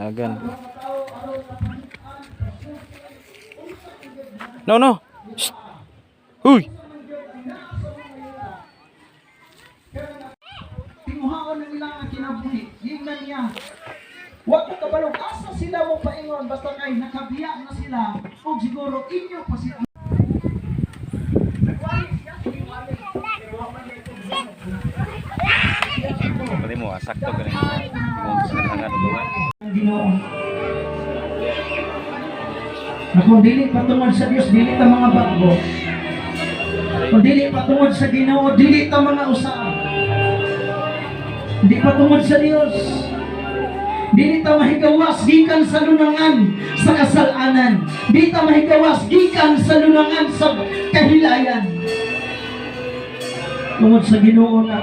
Hagan. No, no. Shh. Huy. Tinguhaon na nila ang kinabuhi. Gingnan niya. Wa ko kabalong asa sila mo paingon basta kay nakabiya na sila ug siguro inyo pa sila. Kali mo, sakto ka rin. Kung ba? Ang Ginoo. Na kung dili patungod sa Dios, dili ta mga bagbo. Kung dili patungod sa Ginoo, dili ta mga usab. Hindi patungod sa Dios. Dili ta mahigawas gikan sa lunangan sa kasalanan. Dili ta mahigawas gikan sa lunangan sa kahilayan. Tungod sa Ginoo na.